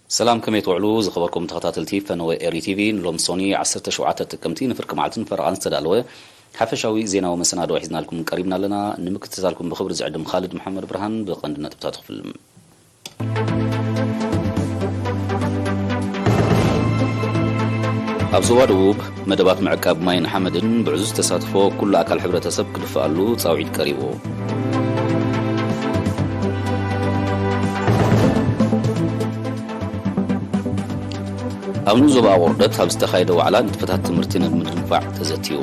ሰላም፣ ከመይ ትውዕሉ ዝኸበርኩም ተኸታተልቲ ፈነወ ኤሪ ቲቪ? ንሎም ሶኒ ዓሰርተ ሸውዓተ ጥቅምቲ ንፍርቂ መዓልትን ፈረቓን ዝተዳለወ ሓፈሻዊ ዜናዊ መሰናድኦ ሒዝናልኩም ቀሪብና ኣለና። ንምክትታልኩም ብኽብሪ ዝዕድም ካልድ መሓመድ ብርሃን። ብቐንዲ ነጥብታት ክፍልም። ኣብ ዞባ ደቡብ መደባት ምዕቃብ ማይን ሓመድን ብዕዙዝ ተሳትፎ ኩሉ ኣካል ሕብረተሰብ ክድፍኣሉ ጻውዒት ቀሪቡ። ኣብ ንኡስ ዞባ ኣቑርደት ኣብ ዝተኻየደ ዋዕላ ንጥፈታት ትምህርቲ ንምድንፋዕ ተዘትዩ።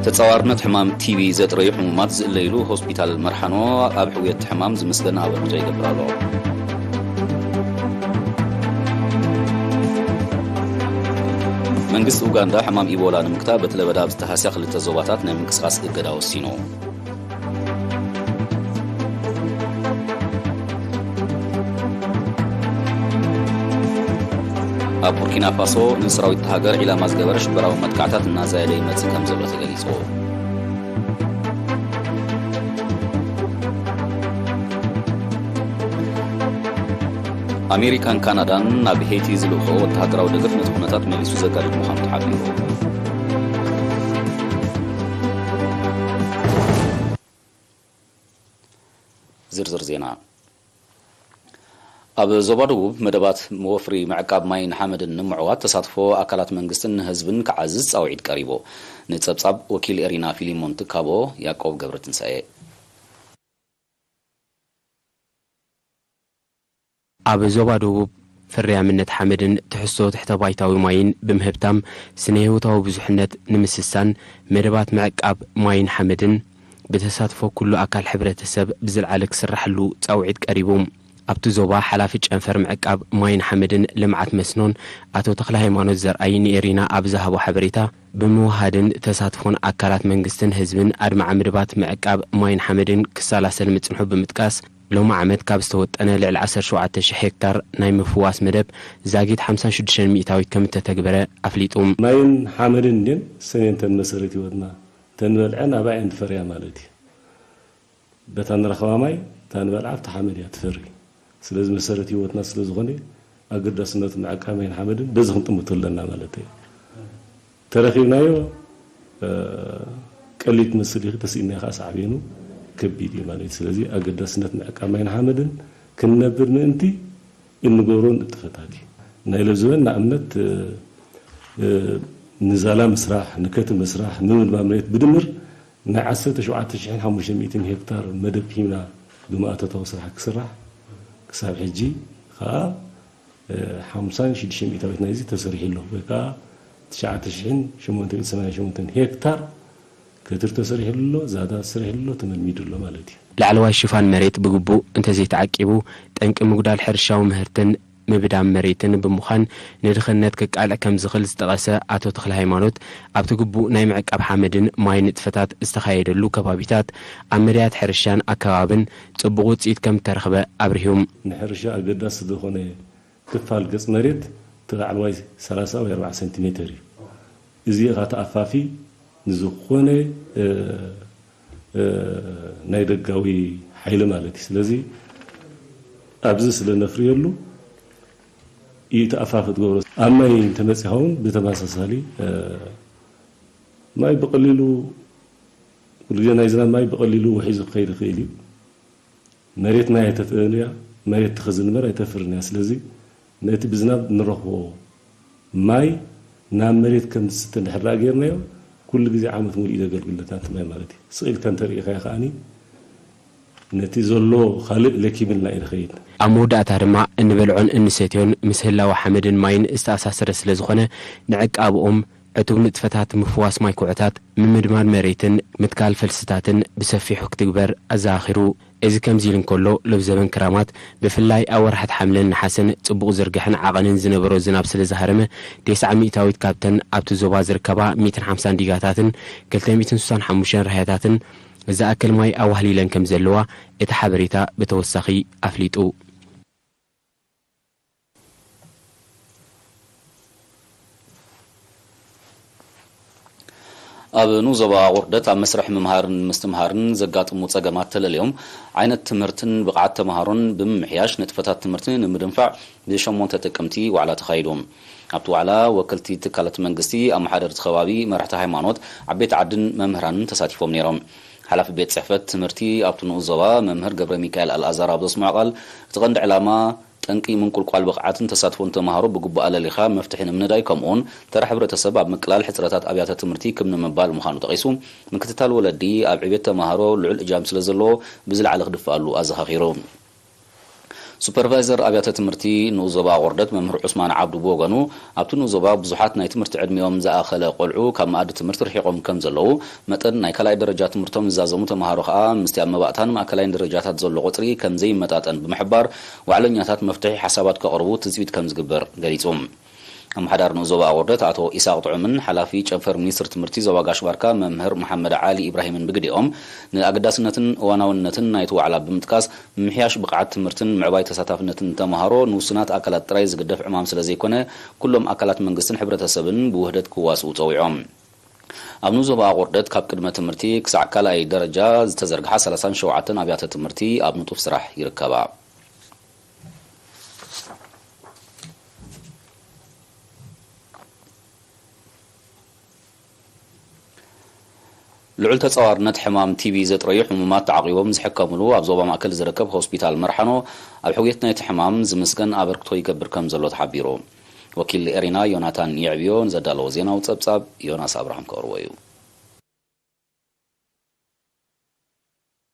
ተጻዋርነት ሕማም ቲቢ ዘጥረዩ ሕሙማት ዝእለይሉ ሆስፒታል መርሓኖ ኣብ ሕውየት ሕማም ዝምስገን ኣበርክቶ ይገብር ኣሎ። መንግስቲ ኡጋንዳ ሕማም ኢቦላ ንምግታእ በቲ ለበዳ ኣብ ዝተሃስያ ክልተ ዞባታት ናይ ምንቅስቓስ እገዳ ወሲኑ። ኣብ ቡርኪና ፋሶ ንሰራዊት እታ ሃገር ዒላማ ዝገበረ ሽበራዊ መጥቃዕታት እናዛየደ ይመጽእ ከም ዘሎ ተገሊጹ። ኣሜሪካን ካናዳን ናብ ሄይቲ ዝልእኽኦ ወተሃደራዊ ደገፍ ነቲ ኩነታት መሊሱ ዘጋድድ ምዃኑ ተሓቢሩ። ዝርዝር ዜና። ኣብ ዞባ ደቡብ መደባት ወፍሪ ምዕቃብ ማይን ሓመድን ንምዕዋት ተሳትፎ ኣካላት መንግስትን ህዝብን ክዓዝዝ ጻውዒት ቀሪቡ። ንጸብጻብ ወኪል ኤሪና ፊሊሞን ትካቦ፣ ያዕቆብ ገብረትንሳኤ። ኣብ ዞባ ደቡብ ፍርያምነት ሓመድን ትሕዝቶ ትሕተ ባይታዊ ማይን ብምህብታም ስነ ህይወታዊ ብዙሕነት ንምስሳን መደባት ምዕቃብ ማይን ሓመድን ብተሳትፎ ኩሉ ኣካል ሕብረተሰብ ብዝለዓለ ክስራሕሉ ጻውዒት ቀሪቡ። ኣብቲ ዞባ ሓላፊ ጨንፈር ምዕቃብ ማይን ሓመድን ልምዓት መስኖን ኣቶ ተኽለ ሃይማኖት ዘርኣይ ንኤሪና ኣብ ዝሃቦ ሓበሬታ፣ ብምውሃድን ተሳትፎን ኣካላት መንግስትን ህዝብን ኣድማዒ መደባት ምዕቃብ ማይን ሓመድን ክሰላሰል ምጽንሑ ብምጥቃስ፣ ሎሚ ዓመት ካብ ዝተወጠነ ልዕሊ ዓሰርተ ሸውዓተ ሽሕ ሄክታር ናይ ምፍዋስ መደብ ዛጊት ሓምሳን ሽዱሽተን ሚእታዊት ከም እተተግበረ ኣፍሊጡ። ማይን ሓመድን እንድየን ሰሜንተን መሰረት ህይወትና፣ ተንበልዐን ኣባየን ትፈርያ ማለት እዩ። በታ ንረኽባ ማይ፣ እታ ንበልዓ ኣብቲ ሓመድ እያ ትፈሪ። ስለዚ መሰረት ህይወትና ስለ ዝኾነ፣ ኣገዳስነቱ ምዕቃብ ማይን ሓመድን በዚ ክንጥምቶ ኣለና ማለት እዩ። ተረኺብናዮ፣ እ፣ ቀሊል ትመስል ኢኺ፣ ተስኢንናዮ ከዓ ሳዕቤኑ ከቢድ እዩ ማለት እዩ። ስለዚ ኣገዳስነት ምዕቃብ ማይን ሓመድን ክንነብር ምእንቲ እንገብሮ ንጥፈታት እዩ። ናይ ለብዝበን ንኣብነት፣ እ፣ እ፣ ንዛላ ምስራሕ፣ ንከቲ ምስራሕ፣ ንምልማል መሬት ብድምር ናይ ዓሰርተ ሸውዓተ ሽሕን ሓሙሽተ ሚእትን ሄክታር መደብ ሂብና ብማእቶታዊ ስራሕ ክስራሕ፣ ክሳብ ሕጂ ከዓ፣ እ፣ ሓምሳን ሽዱሽተ ሚእታዊት ናይዚ ተሰሪሑ ኣሎ፣ ወይ ከዓ ትሽዓተ ሽሕን ሸሞንተ ሚእትን ሰማንያን ሸሞንተን ሄክታር ከትር ተሰሪሑ ኣሎ፣ ዛዳ ተሰሪሑ ኣሎ፣ ተመልሚዱ ኣሎ ማለት እዩ። ላዕለዋይ ሽፋን መሬት ብግቡእ እንተዘይተዓቂቡ፣ ጠንቂ ምጉዳል ሕርሻዊ ምህርትን ምብዳም መሬትን ብምዃን ንድኽነት ከቃልዕ ከም ዝኽእል ዝጠቐሰ ኣቶ ተኽለ ሃይማኖት፣ ኣብቲ ግቡእ ናይ ምዕቃብ ሓመድን ማይ ንጥፈታት ዝተኻየደሉ ከባቢታት ኣብ መዳያት ሕርሻን ኣከባብን ጽቡቕ ውጽኢት ከም እተረኽበ ኣብሪሁ። ንሕርሻ ኣገዳሲ ዝኾነ ክፋል ገጽ መሬት እቲ ላዕለዋይ ሰላሳ ወይ ኣርባዓ ሰንቲሜተር እዩ። እዚ ኸኣ ተኣፋፊ ንዝኾነ፣ እ፣ እ፣ ናይ ደጋዊ ሓይሊ ማለት እዩ። ስለዚ ኣብዚ ስለ ነፍርየሉ እዩ ተኣፋፊ ትገብሮ። ኣብ ማይ እንተመጺኻ እውን ብተመሳሳሊ፣ እ፣ ማይ ብቐሊሉ፣ ኩሉ ግዜ ናይ ዝናብ ማይ ብቐሊሉ ውሒዙ ክኸይድ ይኽእል እዩ። መሬት ማይ ኣይተትእን እያ፣ መሬት ተኸዝን እምበር ኣይተፍርን እያ። ስለዚ ነቲ ብዝናብ እንረኽቦ ማይ ናብ መሬት ከም ዝስተ እንድሕር ደኣ ጌርናዮ፣ ኩሉ ግዜ ዓመት ሙሉእ እዩ ዘገልግለና እቲ ማይ ማለት እዩ። ስቕ ኢልካ እንተርኢኻዮ ከኣኒ ነቲ ዘሎ ካልእ ለኪምልና እዩ ዝኸይድ። ኣብ መወዳእታ ድማ እንበልዖን እንሰትዮን ምስ ህላወ ሓመድን ማይን ዝተኣሳሰረ ስለ ዝኾነ፣ ንዕቃብኦም ዕቱብ ንጥፈታት ምፍዋስ ማይ ኩዕታት፣ ምምድማድ መሬትን ምትካል ፈልስታትን ብሰፊሑ ክትግበር ኣዘኻኺሩ። እዚ ከምዚ ኢሉ እንከሎ፣ ሎብ ዘበን ክራማት ብፍላይ ኣብ ወርሓት ሓምለን ነሓስን ጽቡቕ ዝርግሕን ዓቐንን ዝነበሮ ዝናብ ስለ ዝሃረመ፣ ቴስዓ ሚእታዊት ካብተን ኣብቲ ዞባ ዝርከባ ሚእትን ሓምሳን ዲጋታትን ክልተ ሚእትን ስሳን ሓሙሽተን ራህያታትን ዝኣክል ማይ ኣዋህሊለን ከም ዘለዋ እቲ ሓበሬታ ብተወሳኺ ኣፍሊጡ። ኣብ ንኡስ ዞባ ኣቑርደት ኣብ መስርሕ ምምሃርን ምስትምሃርን ዘጋጥሙ ጸገማት ተለልዮም፣ ዓይነት ትምህርትን ብቕዓት ተምሃሮን ብምምሕያሽ ንጥፈታት ትምህርቲ ንምድንፋዕ ብሸሞንተ ጥቅምቲ ዋዕላ ተኻይዱ። ኣብቲ ዋዕላ ወከልቲ ትካላት መንግስቲ፣ ኣመሓደርቲ ከባቢ፣ መራሕቲ ሃይማኖት፣ ዓበይቲ ዓድን መምህራንን ተሳቲፎም ነይሮም። ሓላፊ ቤት ጽሕፈት ትምህርቲ ኣብቲ ንኡስ ዞባ መምህር ገብረ ሚካኤል ኣልኣዛር ኣብ ዘስምዖ ቃል፣ እቲ ቀንዲ ዕላማ ጠንቂ ምንቁልቋል ብቕዓትን ተሳትፎን ተምሃሮ ብግቡእ ኣለሊኻ መፍትሒ ንምንዳይ፣ ከምኡውን ተራ ሕብረተሰብ ኣብ ምቅላል ሕጽረታት ኣብያተ ትምህርቲ ክብ ንምባል ምዃኑ ጠቒሱ፣ ምክትታል ወለዲ ኣብ ዕቤት ተምሃሮ ልዑል እጃም ስለ ዘለዎ ብዝለዓለ ክድፍኣሉ ኣዘኻኺሩ። ሱፐርቫይዘር ኣብያተ ትምህርቲ ንኡስ ዞባ ኣቑርደት መምህር ዑስማን ዓብዱ ብወገኑ፣ ኣብቲ ንኡስ ዞባ ብዙሓት ናይ ትምህርቲ ዕድሚኦም ዝኣኸለ ቆልዑ ካብ መኣዲ ትምህርቲ ርሒቖም ከም ዘለዉ መጠን፣ ናይ ካልኣይ ደረጃ ትምህርቶም ዝዛዘሙ ተምሃሮ ከኣ ምስቲ ኣብ መባእታን ማእከላይን ደረጃታት ዘሎ ቁጽሪ ከም ዘይመጣጠን ብምሕባር፣ ዋዕለኛታት መፍትሒ ሓሳባት ከቕርቡ ትጽቢት ከም ዝግበር ገሊጹ። ኣመሓዳሪ ንኡስ ዞባ ኣቑርደት ኣቶ ኢሳቕ ጥዑምን ሓላፊ ጨንፈር ሚኒስትሪ ትምህርቲ ዞባ ጋሽ ባርካ መምህር መሓመድ ዓሊ ኢብራሂምን ብግዲኦም፣ ንኣገዳስነትን እዋናውነትን ናይቲ ዋዕላ ብምጥቃስ፣ ምምሕያሽ ብቕዓት ትምህርትን ምዕባይ ተሳታፍነትን ተምሃሮ ንውሱናት ኣካላት ጥራይ ዝግደፍ ዕማም ስለ ዘይኮነ፣ ኩሎም ኣካላት መንግስትን ሕብረተሰብን ብውህደት ክዋስኡ ጸዊዖም። ኣብ ንኡስ ዞባ ኣቑርደት ካብ ቅድመ ትምህርቲ ክሳዕ ካልኣይ ደረጃ ዝተዘርግሓ ሰላሳን ሸውዓተን ኣብያተ ትምህርቲ ኣብ ንጡፍ ስራሕ ይርከባ። ልዑል ተጻዋርነት ሕማም ቲቢ ዘጥረዩ ሕሙማት ተዓቒቦም ዝሕከምሉ ኣብ ዞባ ማእከል ዝርከብ ሆስፒታል መርሓኖ፣ ኣብ ሕውየት ናይቲ ሕማም ዝምስገን ኣበርክቶ ይገብር ከም ዘሎ ተሓቢሩ። ወኪል ኤሪና ዮናታን የዕብዮ ንዘዳለዎ ዜናዊ ጸብጻብ ዮናስ ኣብርሃም ከቕርቦ እዩ።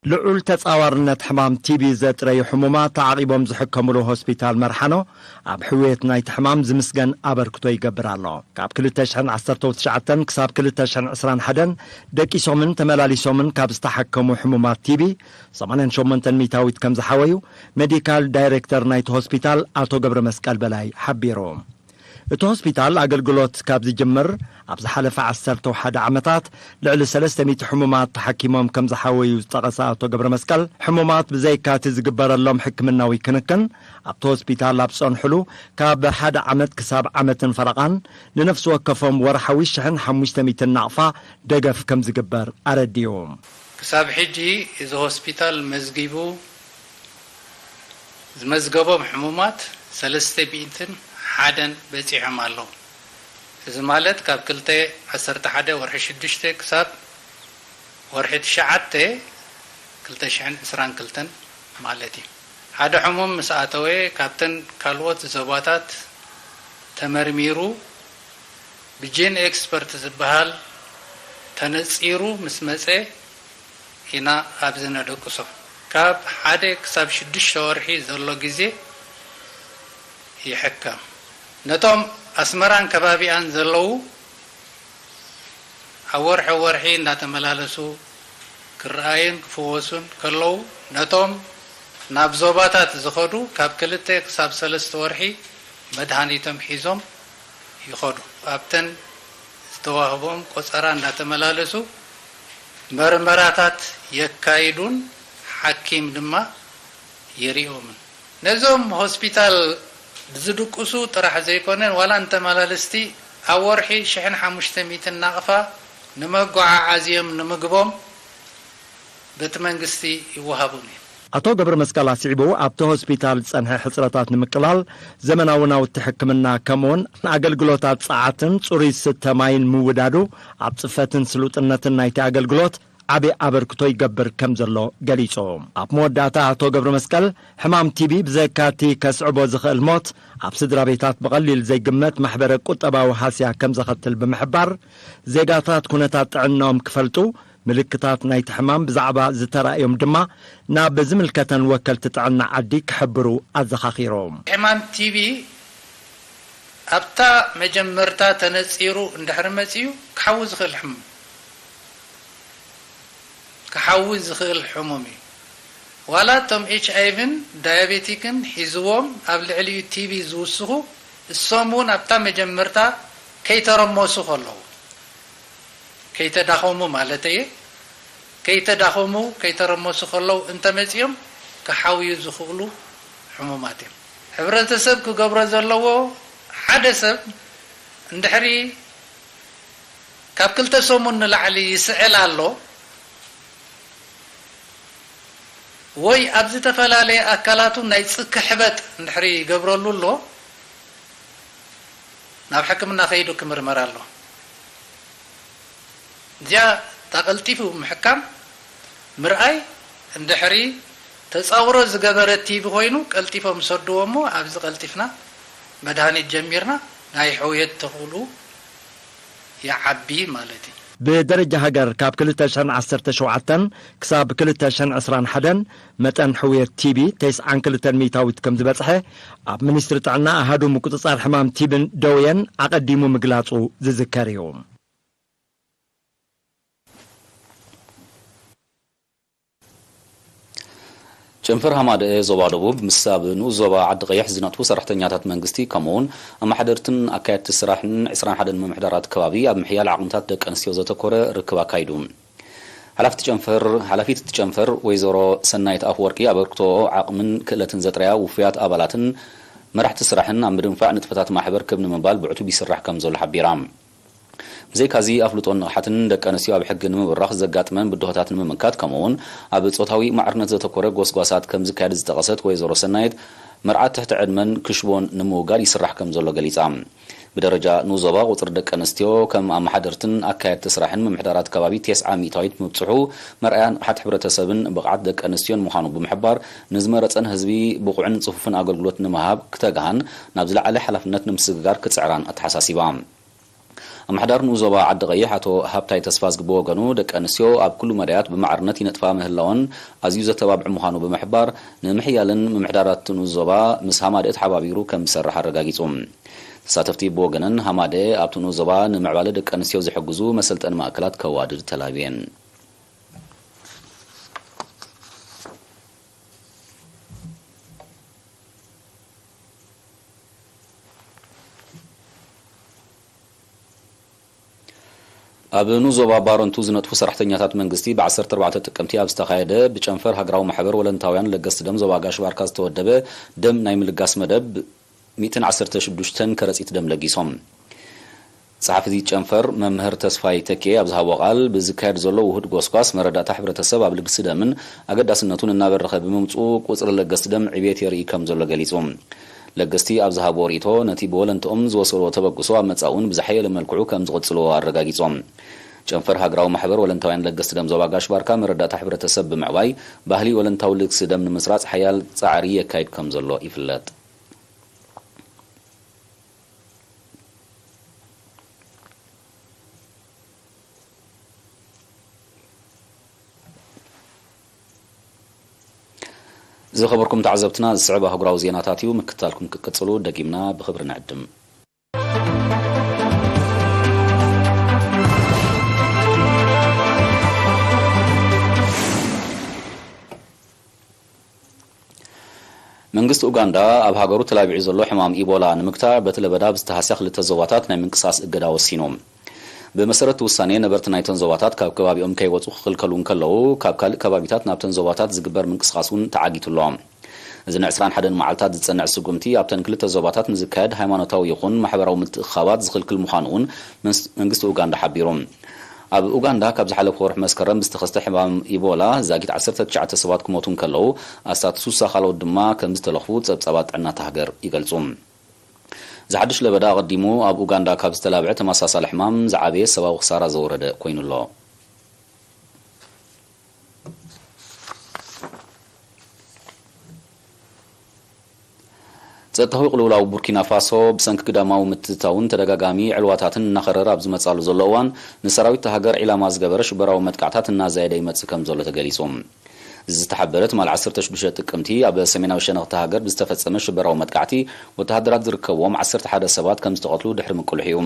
ልዑል ተጻዋርነት ሕማም ቲቢ ዘጥረዩ ሕሙማት ተዓቒቦም ዝሕከምሉ ሆስፒታል መርሓኖ፣ ኣብ ሕውየት ናይቲ ሕማም ዝምስገን ኣበርክቶ ይገብር ኣሎ። ካብ ክልተ ሽሕን ዓሰርተው ትሽዓተን ክሳብ ክልተ ሽሕን ዕስራን ሓደን ደቂሶምን ተመላሊሶምን ካብ ዝተሓከሙ ሕሙማት ቲቢ፣ ሰማንያን ሸሞንተን ሚእታዊት ከም ዝሓወዩ፣ ሜዲካል ዳይሬክተር ናይቲ ሆስፒታል ኣቶ ገብረ መስቀል በላይ ሓቢሩ። እቲ ሆስፒታል ኣገልግሎት ካብ ዝጅምር ኣብ ዝሓለፈ ዓሰርተው ሓደ ዓመታት ልዕሊ ሰለስተ ሚእቲ ሕሙማት ተሓኪሞም ከም ዝሓወዩ ዝጠቐሰ ኣቶ ገብረ መስቀል፣ ሕሙማት ብዘይካ እቲ ዝግበረሎም ሕክምናዊ ክንክን፣ ኣብቲ ሆስፒታል ኣብ ዝጸንሕሉ ካብ ሓደ ዓመት ክሳብ ዓመትን ፈረቓን፣ ንነፍሲ ወከፎም ወርሓዊ ሽሕን ሓሙሽተ ሚእትን ናቕፋ ደገፍ ከም ዝግበር ኣረዲኡ። ክሳብ ሕጂ እዚ ሆስፒታል መዝጊቡ ዝመዝገቦም ሕሙማት ሰለስተ ሚእትን ሓደን በጺሖም ኣለዉ። እዚ ማለት ካብ ክልተ ዓሰርተ ሓደ ወርሒ ሽዱሽተ ክሳብ ወርሒ ትሽዓተ ክልተ ሽሕን ዕስራን ክልተን ማለት እዩ። ሓደ ሕሙም ምስ ኣተወ፣ ካብተን ካልኦት ዞባታት ተመርሚሩ ብጂን ኤክስፐርት ዝበሃል ተነጺሩ ምስ መጸ ኢና ኣብዚ ነደቅሶ። ካብ ሓደ ክሳብ ሽዱሽተ ወርሒ ዘሎ ግዜ ይሕከም። ነቶም ኣስመራን ከባቢኣን ዘለዉ፣ ኣብ ወርሒ ወርሒ እንዳተመላለሱ ክረኣዩን ክፍወሱን ከለዉ፣ ነቶም ናብ ዞባታት ዝኸዱ፣ ካብ ክልተ ክሳብ ሰለስተ ወርሒ መድሃኒቶም ሒዞም ይኸዱ። ኣብተን ዝተዋህቦም ቆጸራ እንዳተመላለሱ መርመራታት የካይዱን ሓኪም ድማ ይሪኦምን። ነዞም ሆስፒታል ዝድቅሱ ጥራሕ ዘይኮነ፣ ዋላ ንተመላለስቲ ኣብ ወርሒ ሽሕን ሓሙሽተ ሚእትን ናቕፋ ንመጓዓዓዝዮም ንምግቦም በቲ መንግስቲ ይወሃቦም እዩ። ኣቶ ገብረ መስቀል ኣስዒቡ፣ ኣብቲ ሆስፒታል ዝጸንሐ ሕጽረታት ንምቅላል፣ ዘመናዊ ናውቲ ሕክምና፣ ከምኡውን ኣገልግሎታት ጸዓትን ጽሩይ ዝስተ ማይን ምውዳዱ፣ ኣብ ጽፈትን ስሉጥነትን ናይቲ ኣገልግሎት ዓቢ ኣበርክቶ ይገብር ከም ዘሎ ገሊጹ። ኣብ መወዳእታ ኣቶ ገብረ መስቀል፣ ሕማም ቲቢ ብዘይካቲ ከስዕቦ ዝኽእል ሞት፣ ኣብ ስድራ ቤታት ብቐሊል ዘይግመት ማሕበረ ቁጠባዊ ሃስያ ከም ዘኸትል ብምሕባር፣ ዜጋታት ኩነታት ጥዕናኦም ክፈልጡ፣ ምልክታት ናይቲ ሕማም ብዛዕባ ዝተራእዮም ድማ ናብ ዝምልከተን ወከልቲ ጥዕና ዓዲ ክሕብሩ ኣዘኻኺሩ። ሕማም ቲቢ ኣብታ መጀመርታ ተነጺሩ እንድሕሪ መጺኡ ክሓዊ ዝኽእል ሕሙም፣ ክሓዊ ዝኽእል ሕሙም እዩ። ዋላ እቶም ኤች ኣይ ቪን ዳያቤቲክን ሒዝዎም ኣብ ልዕሊኡ ቲቢ ዝውስኹ፣ እሶም እውን ኣብታ መጀመርታ ከይተረመሱ ከለዉ፣ ከይተዳኸሙ ማለት እየ፣ ከይተዳኸሙ፣ ከይተረመሱ ከለዉ እንተመጺኦም ክሓውዩ ዝኽእሉ ሕሙማት እዮም። ሕብረተሰብ ክገብሮ ዘለዎ፣ ሓደ ሰብ እንድሕሪ ካብ ክልተ ሰሙን ንላዕሊ ይስዕል ኣሎ ወይ ኣብ ዝተፈላለየ ኣካላቱ ናይ ጽኪ ሕበጥ እንድሕሪ ይገብረሉ ኣሎ፣ ናብ ሕክምና ከይዱ ክምርመር ኣሎ። እዚኣ እታ ቀልጢፉ ምሕካም፣ ምርኣይ፣ እንድሕሪ ተጻውሮ ዝገበረ ቲቢ ኮይኑ ቀልጢፎም ሰድዎ እሞ ኣብዚ ቀልጢፍና መድሃኒት ጀሚርና ናይ ሕውየት ተኽእሉ ይዓቢ ማለት እዩ። ብደረጃ ሃገር ካብ ክልተ ሽሕን ዓሰርተ ሸውዓተን ክሳብ ክልተ ሽሕን ዕስራን ሓደን መጠን ሕውየት ቲቢ ተስዓን ክልተን ሚእታዊት ከም ዝበጽሐ ኣብ ሚኒስትሪ ጥዕና ኣሃዱ ምቁጽጻር ሕማም ቲብን ደውየን ኣቐዲሙ ምግላጹ ዝዝከር እዩ። ጨንፈር ሃማደኤ ዞባ ደቡብ ምስ ኣብ ንኡስ ዞባ ዓዲ ቀይሕ ዝነጥፉ ሰራሕተኛታት መንግስቲ ከምኡውን ኣመሓደርትን ኣካየድቲ ስራሕን ዕስራን ሓደን ምምሕዳራት ከባቢ ኣብ ምሕያል ዓቕምታት ደቂ ኣንስትዮ ዘተኮረ ርክብ ኣካይዱ። ሓላፊት ጨንፈር ሓላፊት እቲ ጨንፈር ወይዘሮ ሰናይት ኣፍወርቂ ኣበርክቶ ዓቕምን ክእለትን ዘጥረያ ውፉያት ኣባላትን መራሕቲ ስራሕን ኣብ ምድንፋዕ ንጥፈታት ማሕበር ክብ ንምባል ብዕቱብ ይስራሕ ከም ዘሎ ሓቢራ። ብዘይካዚ ኣፍልጦን ንቕሓትን ደቂ ኣንስትዮ ኣብ ሕጊ ንምብራኽ ዘጋጥመን ብድሆታት ንምምካት ከምኡውን ኣብ ጾታዊ ማዕርነት ዘተኮረ ጎስጓሳት ከም ዝካየድ ዝጠቐሰት ወይዘሮ ሰናይት መርዓት ትሕቲ ዕድመን ክሽቦን ንምውጋድ ይስራሕ ከም ዘሎ ገሊጻ። ብደረጃ ንኡስ ዞባ ቁጽሪ ደቂ ኣንስትዮ ከም ኣመሓደርትን ኣካየድቲ ስራሕን ምምሕዳራት ከባቢ ተስዓ ሚእታዊት ምብጽሑ መርኣያ ንቕሓት ሕብረተሰብን ብቕዓት ደቂ ኣንስትዮን ምዃኑ ብምሕባር ንዝመረጸን ህዝቢ ብቑዕን ጽፉፍን ኣገልግሎት ንምሃብ ክተግሃን ናብ ዝለዓለ ሓላፍነት ንምስግጋር ክጽዕራን ኣተሓሳሲባ። ኣመሓዳሪ ንኡስ ዞባ ዓዲ ቀይሕ ኣቶ ሃብታይ ተስፋዝጊ ብወገኑ ደቂ ኣንስትዮ ኣብ ኩሉ መዳያት ብማዕርነት ይነጥፋ ምህላወን ኣዝዩ ዘተባብዕ ምዃኑ ብምሕባር ንምሕያልን ምምሕዳራት ንኡስ ዞባ ምስ ሃማደኤ ተሓባቢሩ ከም ዝሰርሕ ኣረጋጊጹ። ተሳተፍቲ ብወገነን ሃማደኤ ኣብቲ ንኡስ ዞባ ንምዕባለ ደቂ ኣንስትዮ ዝሕግዙ መሰልጠኒ ማእከላት ከዋድድ ተላብየን። ኣብ ንኡስ ዞባ ባረንቱ ዝነጥፉ ሰራሕተኛታት መንግስቲ ብ ዓሰርተ ኣርባዕተ ጥቅምቲ ኣብ ዝተኻየደ ብጨንፈር ሃገራዊ ማሕበር ወለንታውያን ለገስቲ ደም ዞባ ጋሽ ባርካ ዝተወደበ ደም ናይ ምልጋስ መደብ ሚእትን ዓሰርተ ሽዱሽተን ከረጺት ደም ለጊሶም። ጸሓፊ ጨንፈር መምህር ተስፋይ ተኬ ኣብ ዝሃቦ ቃል፣ ብዝካየድ ዘሎ ውሁድ ጎስጓስ መረዳእታ ሕብረተሰብ ኣብ ልግሲ ደምን ኣገዳስነቱን እናበረኸ ብምምጽኡ ቁጽሪ ለገስቲ ደም ዕብየት የርኢ ከም ዘሎ ገሊጹ። ለገስቲ ኣብ ዝሃብዎ ርእይቶ፣ ነቲ ብወለንትኦም ዝወሰድዎ ተበግሶ ኣብ መጻኢ እውን ብዝሓየለ መልክዑ ከም ዝቕጽልዎ ኣረጋጊጾም። ጨንፈር ሃገራዊ ማሕበር ወለንታውያን ለገስቲ ደም ዞባ ጋሽ ባርካ መረዳእታ ሕብረተሰብ ብምዕባይ፣ ባህሊ ወለንታዊ ልግሲ ደም ንምስራጽ ሓያል ጻዕሪ የካይድ ከም ዘሎ ይፍለጥ። ዝኸበርኩም ተዓዘብትና፣ ዝስዕብ ኣህጉራዊ ዜናታት እዩ። ምክትታልኩም ክትቅጽሉ ደጊምና ብኽብሪ ንዕድም። መንግስቲ ኡጋንዳ ኣብ ሃገሩ ተላቢዑ ዘሎ ሕማም ኢቦላ ንምግታእ በቲ ለበዳ ብዝተሃስያ ክልተ ዞባታት ናይ ምንቅስቓስ እገዳ ወሲኑ። ብመሰረት እቲ ውሳኔ፣ ነበርቲ ናይተን ዞባታት ካብ ከባቢኦም ከይወጹ ክኽልከሉ እንከለዉ፣ ካብ ካልእ ከባቢታት ናብተን ዞባታት ዝግበር ምንቅስቓስ እውን ተዓጊቱ ኣሎ። እዚ ንዕስራን ሓደን መዓልታት ዝጸንዕ ስጉምቲ ኣብተን ክልተ ዞባታት ንዝካየድ ሃይማኖታዊ ይኹን ማሕበራዊ ምትእኽኻባት ዝኽልክል ምዃኑ እውን መንስ-፣ መንግስቲ ኡጋንዳ ሓቢሩ። ኣብ ኡጋንዳ ካብ ዝሓለፈ ወርሒ መስከረም ብዝተኸስተ ሕማም ኢቦላ ዛጊት ዓሰርተ ትሽዓተ ሰባት ክሞቱ እንከለዉ፣ ኣስታት ሱሳ ካልኦት ድማ ከም ዝተለኽፉ ጸብጻባት ጥዕና እታ ሃገር ይገልጹ። እዚ ሓድሽ ለበዳ ኣቐዲሙ ኣብ ኡጋንዳ ካብ ዝተላብዐ ተመሳሳሊ ሕማም ዝዓበየ ሰብኣዊ ክሳራ ዘውረደ ኮይኑ ኣሎ። ጸጥታዊ ቅልውላው ቡርኪና ፋሶ ብሰንኪ ግዳማዊ ምትእትታውን ተደጋጋሚ ዕልዋታትን እናኸረረ ኣብ ዝመጻሉ ዘሎ እዋን፣ ንሰራዊት እታ ሃገር ዒላማ ዝገበረ ሽበራዊ መጥቃዕታት እናዛየደ ይመጽእ ከም ዘሎ ተገሊጹ። እዚ ዝተሓበረ ትማል ዓሰርተ ሽዱሽተ ጥቅምቲ ኣብ ሰሜናዊ ሸነኽ እታ ሃገር ብዝተፈጸመ ሽበራዊ መጥቃዕቲ፣ ወተሃደራት ዝርከብዎም ዓሰርተ ሓደ ሰባት ከም ዝተቐትሉ ድሕሪ ምቅልሑ እዩ።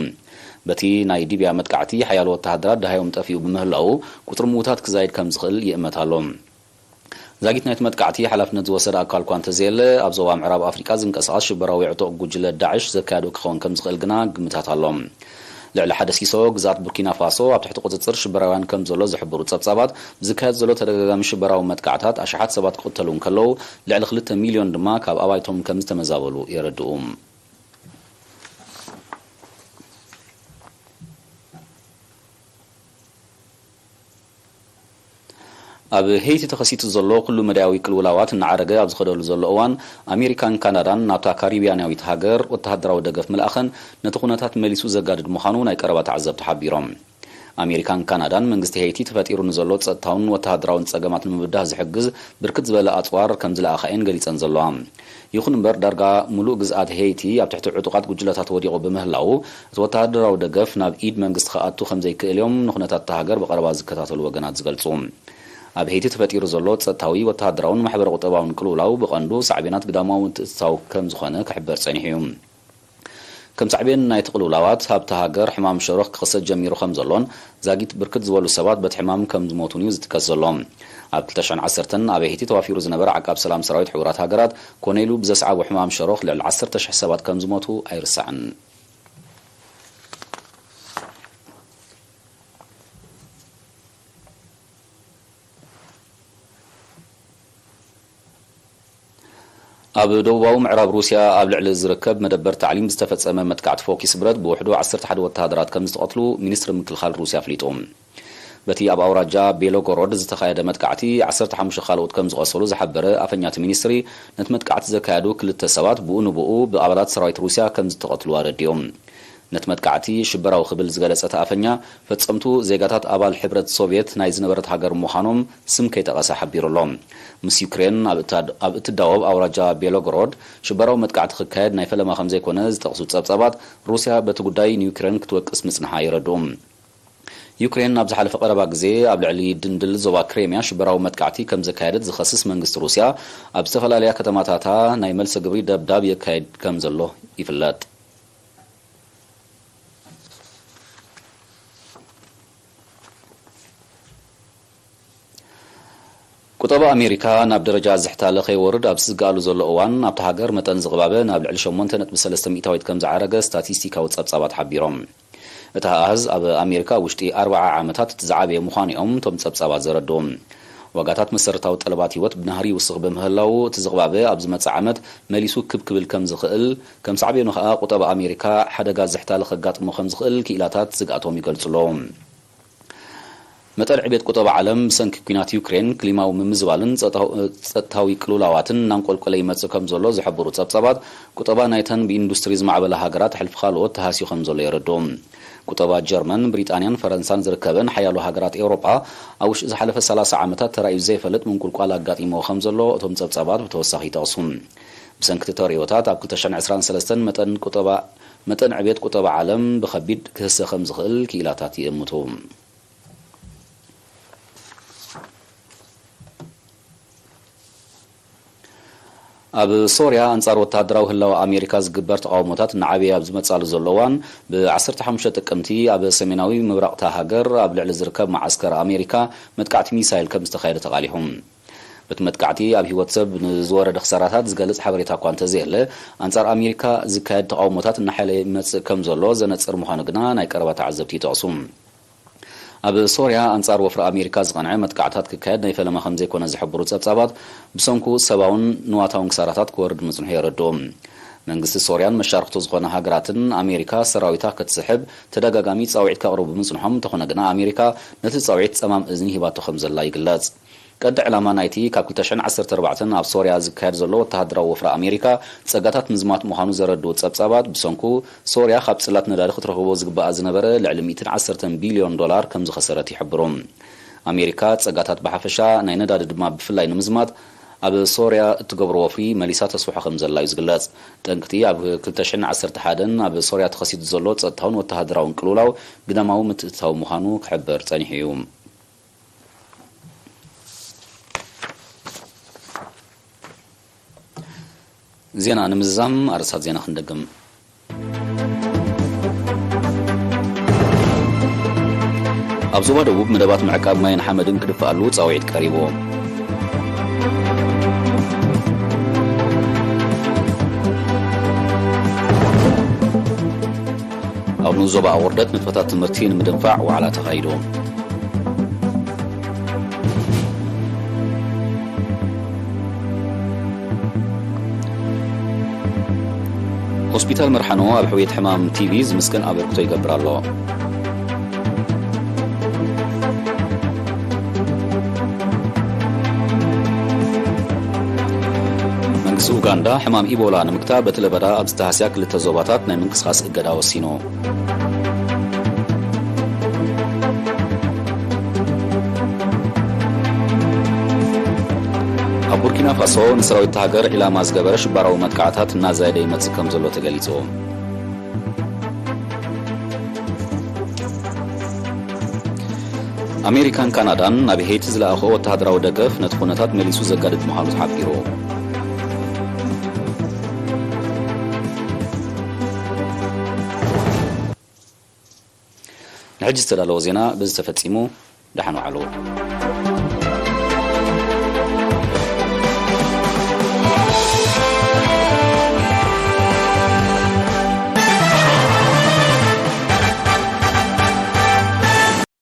በቲ ናይ ሊብያ መጥቃዕቲ፣ ሓያሎ ወተሃደራት ደሃዮም ጠፊኡ ብምህላዉ፣ ቁጽሪ ምዉታት ክዛይድ ከም ዝኽእል ይእመት ኣሎ። ዛጊት ናይቲ መጥቃዕቲ ሓላፍነት ዝወሰደ ኣካል እኳ እንተዘየለ፣ ኣብ ዞባ ምዕራብ ኣፍሪቃ ዝንቀሳቐስ ሽበራዊ ዕጡቕ ጉጅለ ዳዕሽ ዘካየዶ ክኸውን ከም ዝኽእል ግና ግምታት ኣሎ። ልዕሊ ሓደ ሲሶ ግዝኣት ቡርኪና ፋሶ ኣብ ትሕቲ ቁጽጽር ሽበራውያን ከም ዘሎ ዝሕብሩ ጸብጻባት፣ ብዝካየድ ዘሎ ተደጋጋሚ ሽበራዊ መጥቃዕታት ኣሽሓት ሰባት ክቕተሉ እንከለዉ፣ ልዕሊ ክልተ ሚልዮን ድማ ካብ ኣባይቶም ከም ዝተመዛበሉ የረድኡ። ኣብ ሄይቲ ተኸሲቱ ዘሎ ኩሉ መዳያዊ ቅልውላዋት እናዓረገ ኣብ ዝኸደሉ ዘሎ እዋን፣ ኣሜሪካን ካናዳን ናብታ ካሪብያናዊት ሃገር ወተሃደራዊ ደገፍ ምልኣኸን ነቲ ኩነታት መሊሱ ዘጋድድ ምዃኑ ናይ ቀረባ ተዓዘብቲ ሓቢሮም። ኣሜሪካን ካናዳን መንግስቲ ሄይቲ ተፈጢሩ ንዘሎ ጸጥታውን ወተሃደራውን ጸገማት ንምብዳህ ዝሕግዝ ብርክት ዝበለ ኣጽዋር ከም ዝለኣኻ እየን ገሊጸን ዘለዋ። ይኹን እምበር፣ ዳርጋ ሙሉእ ግዝኣት ሄይቲ ኣብ ትሕቲ ዕጡቓት ጉጅለታት ወዲቑ ብምህላዉ፣ እቲ ወተሃደራዊ ደገፍ ናብ ኢድ መንግስቲ ክኣቱ ከም ዘይክእል እዮም ንኹነታት እታ ሃገር ብቐረባ ዝከታተሉ ወገናት ዝገልጹ። ኣብ ሄይቲ ተፈጢሩ ዘሎ ጸጥታዊ፣ ወተሃደራውን ማሕበረ ቁጠባውን ቅልውላው ብቐንዱ ሳዕቤናት ግዳማዊ ምትእትታው ከም ዝኾነ ክሕበር ጸኒሑ እዩ። ከም ሳዕቤን ናይቲ ቅልውላዋት፣ ኣብታ ሃገር ሕማም ሸሮኽ ክኽሰት ጀሚሩ ከም ዘሎን ዛጊት ብርክት ዝበሉ ሰባት በቲ ሕማም ከም ዝሞቱን እዩ ዝጥቀስ ዘሎ። ኣብ ክልተ ሽሕን ዓሰርተን ኣብ ሄይቲ ተዋፊሩ ዝነበረ ዓቃብ ሰላም ሰራዊት ሕቡራት ሃገራት፣ ኮነ ኢሉ ብዘስዓቦ ሕማም ሸሮኽ ልዕሊ ዓሰርተ ሽሕ ሰባት ከም ዝሞቱ ኣይርሳዕን። ኣብ ደቡባዊ ምዕራብ ሩስያ ኣብ ልዕሊ ዝርከብ መደበር ታዕሊም ዝተፈጸመ መጥቃዕቲ ፎኪስ ብረት ብውሕዱ ዓሰርተ ሓደ ወተሃደራት ከም ዝተቐትሉ ሚኒስትሪ ምክልኻል ሩስያ ኣፍሊጡ። በቲ ኣብ ኣውራጃ ቤሎጎሮድ ዝተኻየደ መጥቃዕቲ ዓሰርተ ሓሙሽተ ካልኦት ከም ዝቖሰሉ ዝሓበረ ኣፈኛ እቲ ሚኒስትሪ፣ ነቲ መጥቃዕቲ ዘካየዱ ክልተ ሰባት ብኡ ንብኡ ብኣባላት ሰራዊት ሩስያ ከም ዝተቐትሉ ኣረዲኡ። ነቲ መጥቃዕቲ ሽበራዊ ክብል ዝገለጸ እቲ ኣፈኛ፣ ፈጸምቱ ዜጋታት ኣባል ሕብረት ሶቭየት ናይ ዝነበረት ሃገር ምዃኖም ስም ከይጠቐሰ ሓቢሩ ኣሎ። ምስ ዩክሬን ኣብ እታ-፣ ኣብ እትዳወብ ኣውራጃ ቤሎጎሮድ ሽበራዊ መጥቃዕቲ ክካየድ ናይ ፈለማ ከም ዘይኮነ ዝጠቕሱ ጸብጻባት፣ ሩስያ በቲ ጉዳይ ንዩክሬን ክትወቅስ ምጽንሓ የረድኡ። ዩክሬን ኣብ ዝሓለፈ ቀረባ ግዜ ኣብ ልዕሊ ድንድል ዞባ ክሬምያ ሽበራዊ መጥቃዕቲ ከም ዘካየደት ዝኸስስ መንግስቲ ሩስያ፣ ኣብ ዝተፈላለያ ከተማታታ ናይ መልሰ ግብሪ ደብዳብ የካየድ ከም ዘሎ ይፍለጥ። ቁጠባ ኣሜሪካ ናብ ደረጃ ዝሕታለ ከይወርድ ኣብ ዝስግኣሉ ዘሎ እዋን፣ ኣብታ ሃገር መጠን ዝቕባበ ናብ ልዕሊ ሸሞንተ ነጥቢ ሰለስተ ሚእታዊት ከም ዝዓረገ ስታቲስቲካዊ ጸብጻባት ሓቢሮም። እቲ ኣሃዝ ኣብ ኣሜሪካ ውሽጢ ኣርብዓ ዓመታት እቲ ዝዓበየ ምዃኑ እዮም እቶም ጸብጻባት ዘረድኡ። ዋጋታት መሰረታዊ ጠለባት ህይወት ብናህሪ ይውስኽ ብምህላዉ፣ እቲ ዝቕባበ ኣብ ዝመጽእ ዓመት መሊሱ ክብ ክብል ከም ዝኽእል፣ ከም ሳዕቤኑ ከኣ ቁጠባ ኣሜሪካ ሓደጋ ዝሕታለ ከጋጥሞ ከም ዝኽእል ክኢላታት ስግኣቶም ይገልጹ ኣለዉ። መጠን ዕቤት ቁጠባ ዓለም ብሰንኪ ኲናት ዩክሬን፣ ክሊማዊ ምምዝባልን ጸጥታዊ፣ ጸጥታዊ ቅልውላዋትን እናንቆልቆለ ይመጽእ ከም ዘሎ ዝሕብሩ ጸብጻባት፣ ቁጠባ ናይተን ብኢንዱስትሪ ዝማዕበላ ሃገራት ሕልፊ ካልኦት ተሃስዩ ከም ዘሎ የረድኡ። ቁጠባ ጀርመን፣ ብሪጣንያን ፈረንሳን ዝርከበን ሓያሎ ሃገራት ኤውሮጳ፣ ኣብ ውሽጢ ዝሓለፈ ሰላሳ ዓመታት ተራእዩ ዘይፈልጥ ምንቁልቋል ኣጋጢምዎ ከም ዘሎ እቶም ጸብጻባት ብተወሳኺ ይጠቕሱ። ብሰንኪ እቲ ተርእዮታት፣ ኣብ ክልተ ሽሕን ዕስራን ሰለስተን መጠን ቁጠባ፣ መጠን ዕቤት ቁጠባ ዓለም ብኸቢድ ክህሰ ከም ዝኽእል ክኢላታት ይእምቱ። ኣብ ሶርያ፣ ኣንጻር ወተሃደራዊ ህላወ ኣሜሪካ ዝግበር ተቓውሞታት እናዓበየ ኣብ ዝመጻሉ ዘሎ እዋን፣ ብ ዓሰርተ ሓሙሽተ ጥቅምቲ ኣብ ሰሜናዊ ምብራቕ እታ ሃገር ኣብ ልዕሊ ዝርከብ መዓስከር ኣሜሪካ መጥቃዕቲ ሚሳይል ከም ዝተኻየደ ተቓሊሑ። በቲ መጥቃዕቲ ኣብ ህይወት ሰብ ንዝወረደ ክሳራታት ዝገልጽ ሓበሬታ እኳ እንተዘየለ፣ ኣንጻር ኣሜሪካ ዝካየድ ተቓውሞታት እናሓየለ ይመጽእ ከም ዘሎ ዘነጽር ምዃኑ ግና ናይ ቀረባ ተዓዘብቲ ይጠቕሱ። ኣብ ሶርያ፣ ኣንጻር ወፍሪ ኣሜሪካ ዝቐንዐ መጥቃዕታት ክካየድ ናይ ፈለማ ከም ዘይኮነ ዝሕብሩ ጸብጻባት፣ ብሰንኩ ሰብኣውን ንዋታውን ክሳራታት ክወርድ ምጽንሑ የረድኡ። መንግስቲ ሶርያን መሻርክቱ ዝኾነ ሃገራትን፣ ኣሜሪካ ሰራዊታ ክትስሕብ ተደጋጋሚ ጻውዒት ከቕርቡ ብምጽንሖም፣ እንተኾነ ግና ኣሜሪካ ነቲ ጻውዒት ጸማም እዝኒ ሂባቶ ከም ዘላ ይግለጽ። ቀንዲ ዕላማ ናይቲ ካብ ክልተ ሽሕን ዓሰርተ ኣርባዕተን ኣብ ሶርያ ዝካየድ ዘሎ ወተሃደራዊ ወፍሪ ኣሜሪካ፣ ጸጋታት ምዝማት ምዃኑ ዘረድኡ ጸብጻባት፣ ብሰንኩ ሶርያ ካብ ጽላት ነዳዲ ክትረኽቦ ዝግባኣ ዝነበረ ልዕሊ ሚእትን ዓሰርተን ቢልዮን ዶላር ከም ዝኸሰረት ይሕብሩ። ኣሜሪካ ጸጋታት ብሓፈሻ፣ ናይ ነዳዲ ድማ ብፍላይ ንምዝማት ኣብ ሶርያ እትገብሮ ወፍሪ መሊሳ ተስፍሖ ከም ዘላ እዩ ዝግለጽ። ጠንቅቲ ኣብ ክልተ ሽሕን ዓሰርተ ሓደን ኣብ ሶርያ ተኸሲቱ ዘሎ ጸጥታውን ወተሃደራውን ቅልውላው ግዳማዊ ምትእትታው ምዃኑ ክሕበር ጸኒሑ እዩ። ዜና ንምዝዛም ኣርእስታት ዜና ክንደግም። ኣብ ዞባ ደቡብ መደባት ምዕቃብ ማይን ሓመድን ክድፍኣሉ ጻውዒት ቀሪቡ። ኣብ ንኡስ ዞባ ኣቑርደት ንጥፈታት ትምህርቲ ንምድንፋዕ ዋዕላ ተኻይዱ። ሆስፒታል መርሓኖ ኣብ ሕውየት ሕማም ቲ ቢ ዝምስገን ኣበርክቶ ይገብር ኣሎ። ኡጋንዳ ሕማም ኢቦላ ንምግታእ በቲ ለበዳ ኣብ ዝተሃስያ ክልተ ዞባታት ናይ ምንቅስቓስ እገዳ ወሲኑ። ኣብ ቡርኪና ፋሶ ንሰራዊት ሃገር ዒላማ ዝገበረ ሽበራዊ መጥቃዕታት እናዛየደ ይመጽእ ከም ዘሎ ተገሊጹ። ኣሜሪካን ካናዳን ናብ ሄይቲ ዝለኣኽኦ ወተሃደራዊ ደገፍ ነቲ ኩነታት መሊሱ ዘጋድድ ምዃኑ ተሓቢሩ። ንሕጂ ዝተዳለወ ዜና በዚ ተፈጺሙ። ደሓን ዋዕሉ።